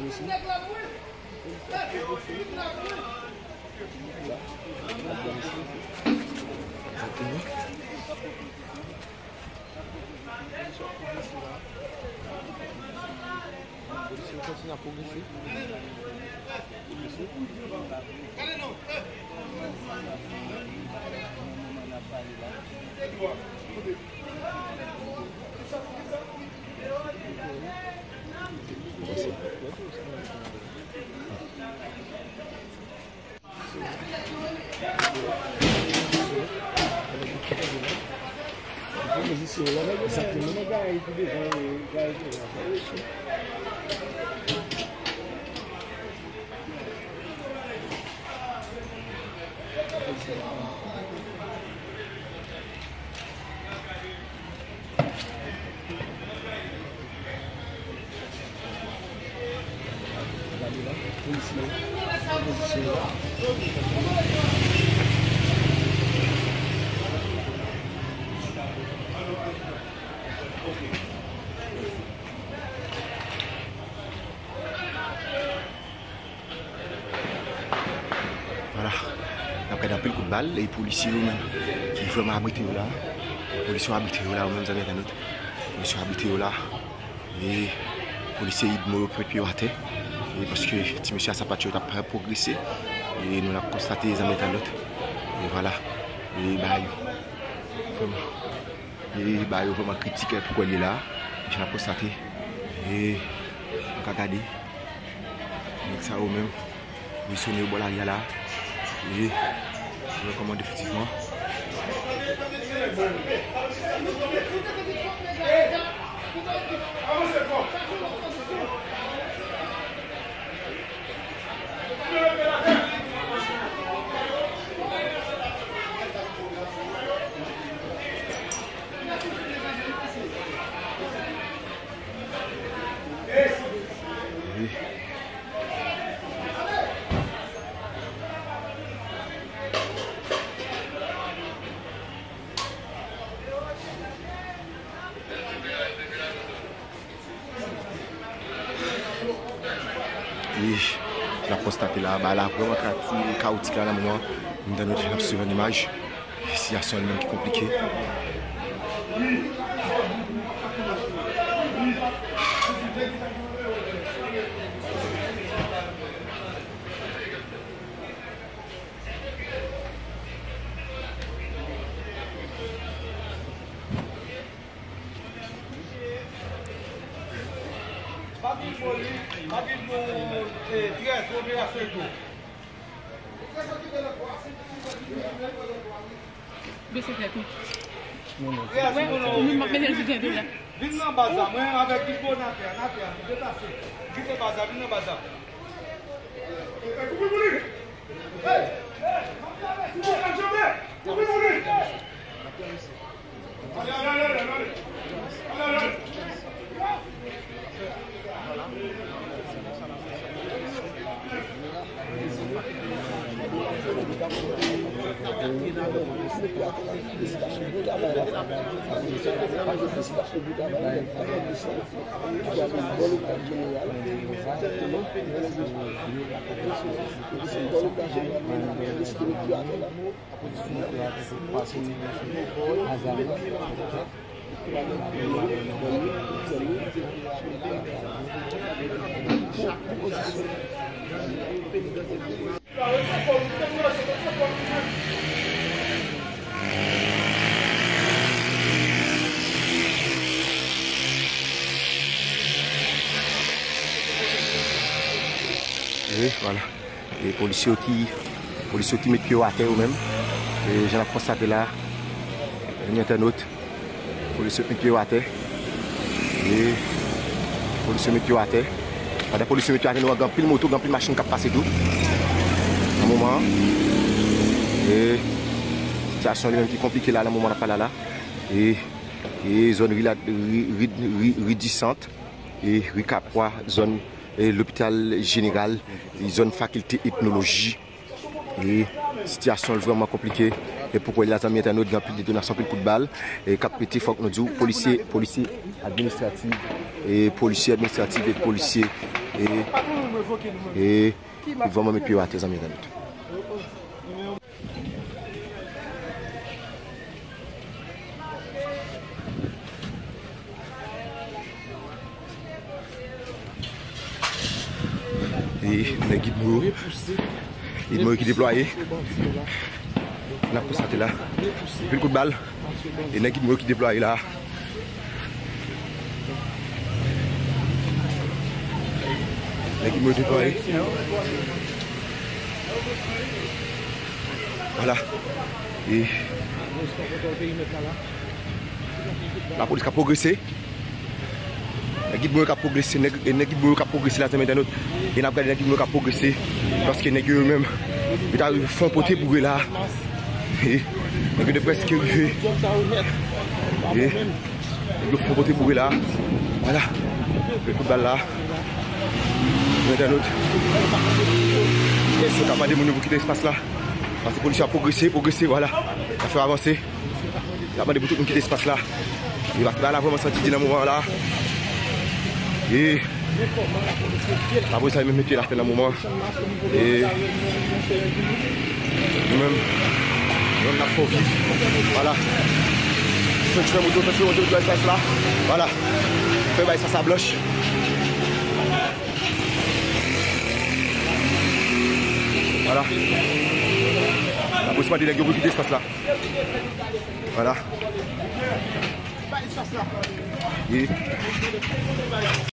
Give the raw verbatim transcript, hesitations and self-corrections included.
Polisye yo kontinye ap pwogrese. Vwala. N ap gade anpil kout bal, e polisye yo menm, ki vrèman abrite yo la. Polisye yo abrite yo la, yo menm, zanmi entènot. Polisye yo abrite yo la. E polisye Idmo yo k met pye yo atè. E paske ti mesye a sapat yo t ap pwogrese. E nou n ap konstate, zanmi entènot. E vwala. E bagay yo. Vrèman. E bagay yo vrèman kritik, e pou kwè l ye la. Jan n ap konstate. E nou ka gade. Nèg sa yo menm, pozisyone yo bò lari a la. E nou wè kòman definitivman. E n ap konstate la, bagay la vrèman ka-, kawotik la nan moman. M tande nou ap swiv an imaj. Sitiyasyon an li menm ki konplike. Pa gen mo li, pa gen mo, eh, trèz, operasyon yo. Dosye trèt wi. Trèz, non, non. Mwen, mwen, mwen, mwen, mwen, mwen, Vin nan baz la, mwen avèk Gilbo n a fè a, n a fè a, nou deplase. Kite baz la, vin nan baz la. E vwala. E polisye yo ki, polisye yo ki met pye yo atè yo menm. E jan n ap konstate la, zanmi entènot, polisye yo met pye yo atè. E polisye yo met pye yo atè. Pandan polisye yo met pye yo atè, nou wè gen anpil moto, gen anpil machin k ap pase tou nan moman an. E sitiyasyon li menm ki konplike la nan moman n ap pale la. E, e zòn ri la, ri, ri, ri, ri di Sant, e ri Kapwa, zòn, e lopital jeneral, e zòn fakilte etnoloji. E sitiyasyon l vrèman konplike. E pou kwè l la, zanmi entènot, gen anpil detonasyon, anpil kout bal, e k ap pete, fòk nou di w, polisye, polisye administratif, e polisye administratif e polisye E, e, koup vanman met pye yo atè, zanmi entènot. E nèg gid mwen yo. Gid mwen yo ki deplwaye. N ap konstate la. Anpil kout bal. E nèg gid mwen yo ki deplwaye la. Nèg gid mwen yo deplwaye. Vwala. E lapolis k ap pwogrese. Nèg gid mwen yo k ap pwogrese, nèg, nèg gid mwen yo k ap pwogrese la, zanmi entènot. E n ap gade nèg gid mwen yo k ap pwogrese. Paske nèg yo, yo menm, yo ta rive fè yon pote boure la. E nèg yo te prèske rive. E nèg yo fè yon pote boure la. Vwala. Kout bal la. Zanmi entènot. Yo ka mande moun yo pou kite espas la. Paske polis yo ap pwogrese, pwogrese, vwala. Y ap fè avanse. N ap mande pou tout moun kite espas la. E paske bagay la vrèman santi di nan moman la. E lapolis la menm met pye l atè nan moman. E nou menm, nou menm n ap fè w viv. Vwala. Fè ti fè moto, fè ti fè moto nan espas la. Vwala. Fè bay sa sa blanch. Vwala. Lapolis mande nèg yo pou kite espas la. Vwala. E